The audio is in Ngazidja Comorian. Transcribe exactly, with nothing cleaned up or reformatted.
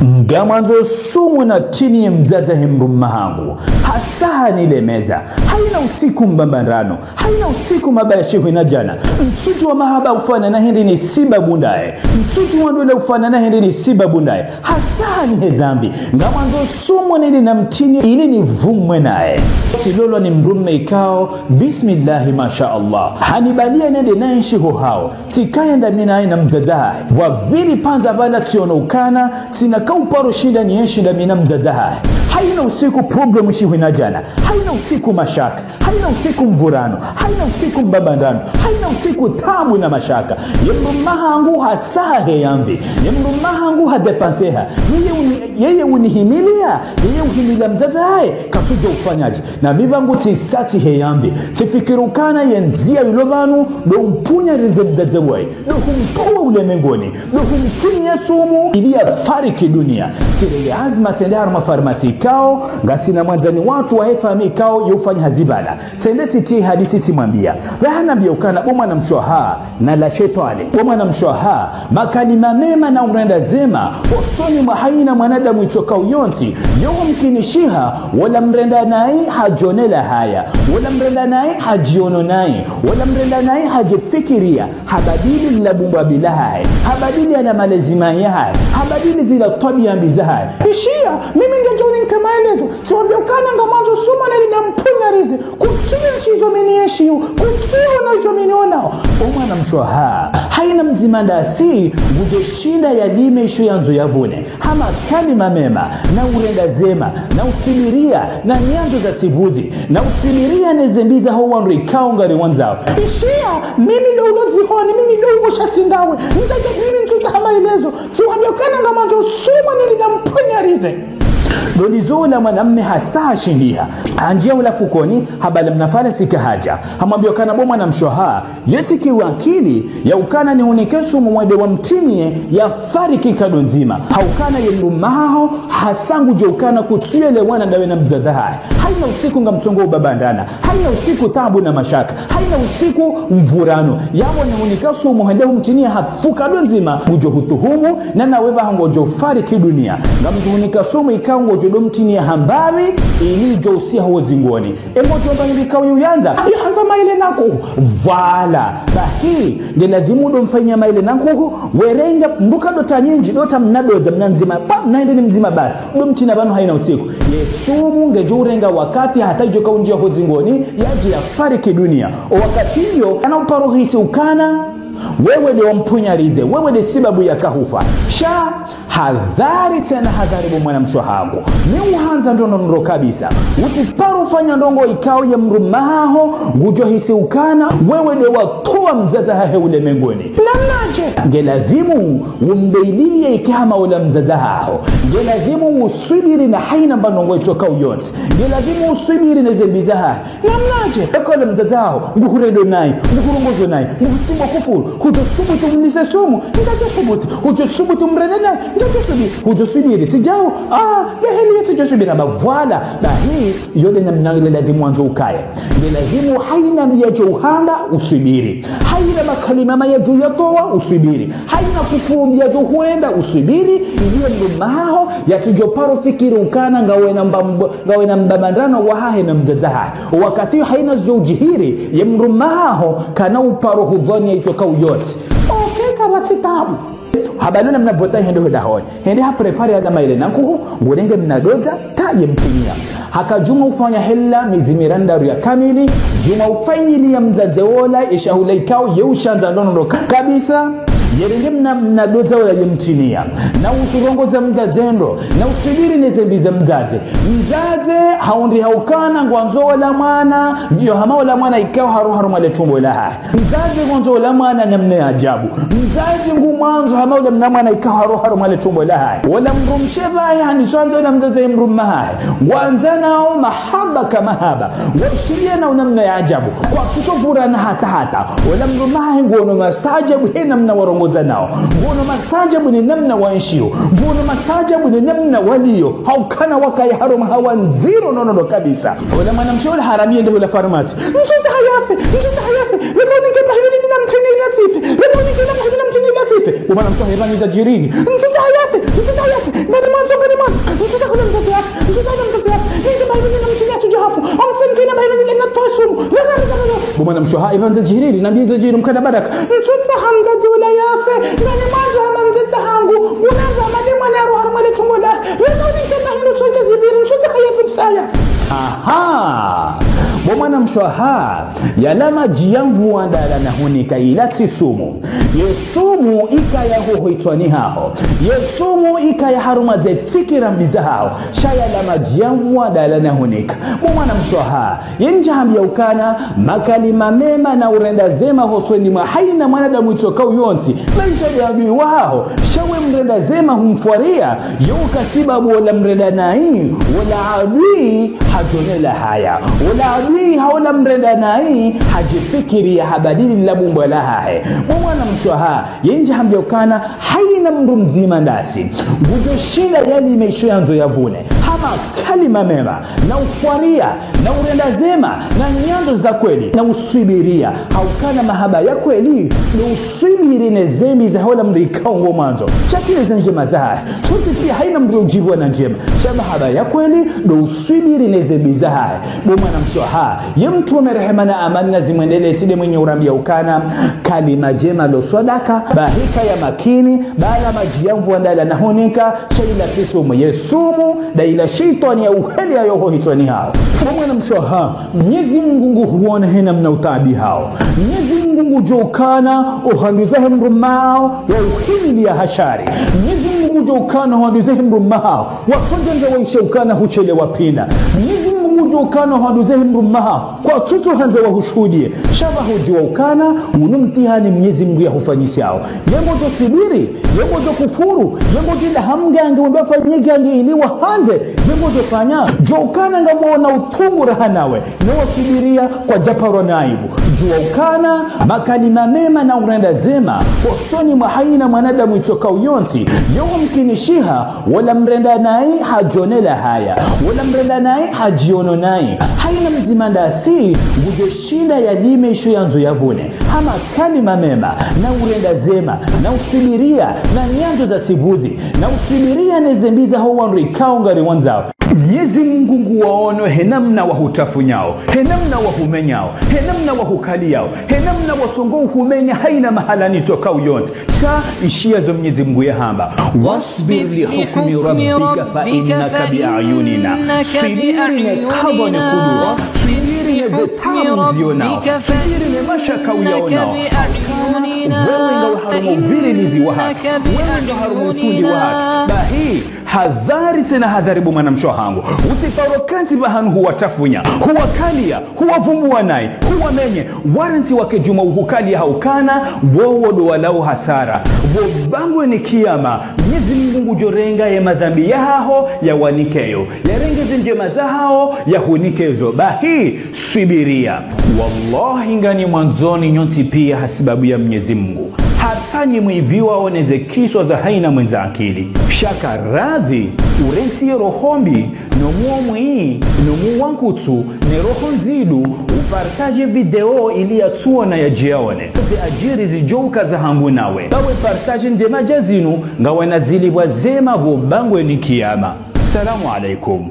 Ngamwandzo sumu namtiniye mdzadze he mdrume wahangu. Hasa hanilemeza. Hayina usiku mbambandrano. Hayina usiku mabaya shihwi na djana. Mtsudjuwa mahaba ufanana hindri ni sibabu ndaye. Mtsudjuwa ndola ufanana hindri ni sibabu ndaye. Hasa haniheza mvi. Ngamwandzo sumu nende namtiniye ili nivumwe naye. Tsilolwa ni mdrume ikao, bismillahi masha Allah. Hanibaliya nende naenshi ho hawo. Tsikaya ndami naye na mdzadze wahahe. Wapvili pvandza pvala tsiono ukana, tsina kauparo shinda nienshi ndami na mdzadze wahahe. Hayina usiku problème shihwi na djana. Hayina usiku mashaka. Hayina usiku mvurano. Hayina usiku mbambandrano. Hayina usiku tabu na mashaka. Ye mdrume wahangu hasa haheya mvi. Ye mdrume wahangu hadepanseha. Yeye uni-, yeye unihimiliya. Yeye uhimiliya mdzadze wahahe. Katsudjuwa ufanyadje. Na mi pvangu tsisa tsiheya mvi. Tsifikiri ukana ye ndziya ilo pvanu, ndo umpvunyarize mdzadze wahe. Ndo humtowa ulemengoni. Ndo humtiniya sumu, ili yafariki duniya. Tsirenge azma tsende harumwa farmasi ikao, ngasina mwandzani watru wahe famiyi ikao, yo ufanya hazi pvala. Tsende tsitiye hadisi tsimwambiya. Pvahanambiya ukana, bo mwanamshe wahangu, na la shetwani. Bo mwanamshe wahangu, makalima mema na urenda zema, hosoni mwa hayina mwanadamu itsokao yontsi, yo humkinishiha, wola mrenda nayi hadjonela haya, wola mrenda nayi hadjiono nayi, wola mrenda nayi hadjifikiriya, habadili lila bumbo abi lahahe, habadili yala malezi mayi yahahe, habadili zila twabiya mbi zahahe. Ishiya, mimi ngedjo unika maelezo, tsiwambiya ukana ngamwandzo sumu nende nampvunyarize, kutsiya shizo mi nienshio, kutsiya ona izo mi nionao. O mwanamshe wahangu, hayina mdzima ndasi, ngudjo shinda yalime isho yandzo yavune. Ha makalima mema, na urenda zema, na uswubiriya, na nyandzo za sipvuzi, na uswubiriya ne zembi zaho wandru ikao ngariwandzao. Ishiya, mimi ndo ulo dzihoni, mimi ndo ulo shatsi ndawe. Ndjadja mimi ntsutsaha maelezo, tsiwambiya ukana ngamwandzo sumu nende nampvunyarize. Ndo lizo la mwanamme hasa hashindiha. Handjiya hula fukoni, habala mna falasi kahadja. Hamwambiya ukana bo mwanamshe wahangu, yetsi kiwakili, ya ukana nihunike sumu wende wamtiniye yafariki nkado ndzima. Ha ukana ye mdrume wahaho, hasa ngudjuwa ukana kutsuyelewana ndawe na mdzadze wahahe. Hayina usiku ngamtsongo ubambandrana. Hayina usiku tabu na mashaka. Hayina usiku mvurano. Yapvo nihunika sumu hende humtiniya hafu nkado ndzima. Ngudjo hutuhumu, na nawe pvaho ngodjo fariki duniya. Ngamdjo hunika sumu ikao ngodjo ndo mtiniya hambapvi, ili idjo usiya ho zingoni. Emodjo mba nilika uyuyandza. Yuyandza maele na nkuhu. Pvala. Bahi. Ngeladhimu ndo mfanya maele na nkuhu. Werenge mbuka ndo ta nyindji, ndo ta mna dodza, mna ndzima. Ba, mna hindri ni mdzima bari. Ndo mtiniya pvanu hayina usiku. Ye sumu ngedjo urenga wakati hata idjo kaundjiya ho zingoni, yadje yafariki duniya. O wakati iyo, kana uparo hisi ukana, wewe nde wampvunyarize, wewe nde sibabu yaka hufa. Sha, hadhari tsena hadhari bo mwanamshe wahangu. Mi uhandza ndro no ndro kabisa. Utsiparo ufanya ndrongo ikao ye mdrume wahaho, ngudjo hisi ukana, wewe nde watowa mdzadze wahahe ulemengoni. Namnadje? Ngeladhimu, umbeililiye ike hama wola mdzadze wahaho. Ngeladhimu uswubiri na hayina mba ndrongo itsokao yontsi. Ngeladhimu uswubiri ne zembi zahahe. Namnadje? Eka wola mdzadze wahaho, nguhurendo nayi, nguhurongozo nayi, nguhutsimbo kufuru, hudjo subutu umlise sumu, ndjadjo subutu, hudjo subutu umrende nayi, ndjadjo subutu, hudjo swubiri, tsidjao, ah, nde heli yetsidjo swubiri, amba pvala, bahi, iyo nde namna ngeladhimu wandzo ukaye. Ngeladhimu hayina mbi yadjo uhamba, uswubiri. Hayina makalima mema yadjo yatowa, uswubiri. Hayina kufuru mbi yadjo hwenda, uswubiri, ili ye mdrume wahaho, yatsidjo paro fikiri ukana ngawena mbambo, ngawena mbambandrano wahahe na mdzadze wahahe. Wakati iyo hayina zidjo udjiri, ye mdrume wahaho kana uparo hudhwaniya itsokao yontsi. Okay, kapvatsi tabu. Habala namna bota hende ho dahoni. Hende haprepare yala maele na nkuhu, ngurenge mna dodza, ta ye mtiniya. Haka djuma ufanya hela mezi mirandaru ya kamili, djuma ufanyiliya mdzadze wola, ye shahula ikao, ye ushandza ndro no ndro ka-, kabisa. Yerenge mna, mna dodza wola ye mtiniya. Na usurongoza mdzadze ndro, na uswubiri ne zembi za mdzadze. Mdzadze, haundri ha ukana, ngwandzo wola mwana, ndiyo hama wola mwana ikao haro harumwa le tumbo lahahe. Mdzadze ngwandzo wola mwana namna ya ajabu. Mdzadze ngumwandzo hama wola mna mwana ikao haro harumwa le tumbo lahahe. Wola mdrumshe pvahe haniswandza wola mdzadze ye mdrume wahahe. Ngwandzanao mahaba ka mahaba. Ngwashiliyanao namna ya ajabu. Kwatsutso vurana hata hata. Wola mdrume wahahe nguono mastaajabu he namna warongozanao. Nguono mastaajabu ne namna waenshio. Nguono mastaajabu ne namna waliyo. Ha ukana wakaya harumwa hawa ndziro no no no kabisa. Wola mwanamshe wola haramiye nde hula farmasi. Ntsutsaha yafe, ntsutsaha yafe. Leza unike pvahanu nende namtiniye ili atsife. Leza unike pvahanu nende namtiniye ili atsife. Wo mwanamshe wahahe pvanu za djirini. Ntsutsaha yafe, ntsutsaha yafe. Nani mwa Mtsutsaha mdzadze yafe. Nindze bahili na mshinya tsuja hafu. Omtsi mkina bahili nile na towe sumu. Reza, reza, reza. Bo mwana mshe waha, ipvandze djihiriri, nambiye dze djihiri mkana baraka. Mtsutsaha mdzadze wula yafe. Ngani mwandzo hama mdzadze hangu. Unaza hama de mwana ya roha harumwa le tumbo la. Reza, unikena hinu tsonja zibiri. Mtsutsaha yafe, mtsutsaha yafe. Aha. Bo mwana mshe waha, yala madji ya mvua ndala nahunika ila tsi sumu. Ye sumu ikaya hoho hitswani haho. Ye sumu ikaya harumwa ze fikira mbi zahaho. Sha yala madji ya mvua ndala nahunika. Bo mwana mshe waha, ye ndja hambiya ukana, makalima mema na urenda zema hosoni mwa haina mwanadamu yitsokao yontsi. Maesha ya adui wahaho, sha we mrenda zema humfwaria, yo uka sibabu wola mrenda nayi, wola adui hadjonela haya. Wola adui ha wola mrenda nayi, hadjifikiri ya habadili la bumbo lahahe. Bo mwana mshe waha, ye ndja hambiya ukana, haina mndru mdzima ndasi. Ngudjo shinda yalime isho yandzo yavune. Ha makalima mema, na ufwaria, na urenda zema, na nyandzo za kweli, na uswibiria. Ha ukana mahaba ya kweli, ndo uswibiri ne zembi za hola mndru ikao ngo mwandzo. Sha tsi ne ze ndjema zahahe. Sontsi pia haina mndru udjipviwa na ndjema. Sha mahaba ya kweli, ndo uswibiri ne zembi zahahe. Bo mwana mshe waha, ye mtrume rehema na amani nazimwendelee tsi de mwenye urambiya ukana, kalima djema lo swadaka, bahi kaya makini, bala madji ya mvua ndala nahunika, sha ila tsi sumu. Ye sumu, nda ila shitwani ya uheli ya yoho hitswani haho. Bo mwana mshe waha, Mnyezi Mungu nguhuona he namna utaabihao. Mnyezi Mungu ngudjo ukana, ohanduza he mdrumme haho, wa uhimiliya ha shari. Mnyezi Mungu ngudjo ukana, ohanduza he mdrumme haho, watsodjandza waishe ukana hushelewa pvinu. Mnyezi Mungu ngudjo ukana, ohanduza he mdrumme haho, kwatsutsu handza wahushuhudiye. Sha pvahudjuwa ukana, unu mtihani Mnyezi Mungu yahufanyisao. Ye ngodjo swibiri, ye ngodjo kufuru, ye ngodjo enda ha mgangi, wende wafanye gangi ili wahandze, ye ngodjo fanya, djuwa ukana ngamwona utungu raha nawe, ne waswibiria kwadjaparwa na aibu. Djuwa ukana, makalima mema na urenda zema, hosoni mwa haina mwanadamu yitsokao yontsi, yo umkinishiha, wola mrenda nayi hadjonela haya, wola mrenda nayi hadjiono nayi, haina mdzima ndasi, ngudjo shinda yalime isho yandzo yavune. Ha makalima mema, na urenda zema, na uswibiria, na nyandzo za sipvuzi, na uswibiria ne zembi zaho wandru ikao ngariwandzao. Mnyezi Mungu nguwaono he namna wahutafunyao, he namna wahumenyao, he namna wahukaliyao, he namna watsongo uhumenya haina mahala yitsokao yontsi. Sha ishiya zo Mnyezi Mungu yahamba. واصبر لحكم ربك فإنك بأعيننا. Swibiri ne kadha ne kudura. Swibiri ne ze taabu uzionao. Swibiri ne mashaka uyaonao. Wewe ngawe harumwa uvirilizi wahatru. Wewe ngawe harumwa utunzi wahatru. Bahi, hadhari tsena hadhari bo mwana mshe wahangu. Utsiparo kantsi pvahanu huwatafunya, huwakaliya, huwavumbuwa nayi, huwamenye, warantsi wake djuma uhukaliya ha ukana, wowo ndo walao hasara. Pvo bangweni kiyama, Mnyezi Mungu ngudjo renga ye madhambi yahaho yawanikeyo, yarenge ze ndjema zahaho yahunikezo. Bahi, swibiria. Wallahi ngani mwandzoni nyontsi pia ha sibabu ya Mnyezi Mungu. Hata nyi mwipviwao ne ze kiswa za haina mwendza akili. Sha ka radhi, urentsi ye roho mbi, no muo mwi, no muo wa nkutsu, ne roho ndzidu, upartaje video ili yatsuona yadjiyaone. Ze adjiri zidjouka zahangu nawe. Bawe partaje ndjema dja zinu, ngawe na zilipvwa zema pvo bangweni kiyama. Salamu alaikum.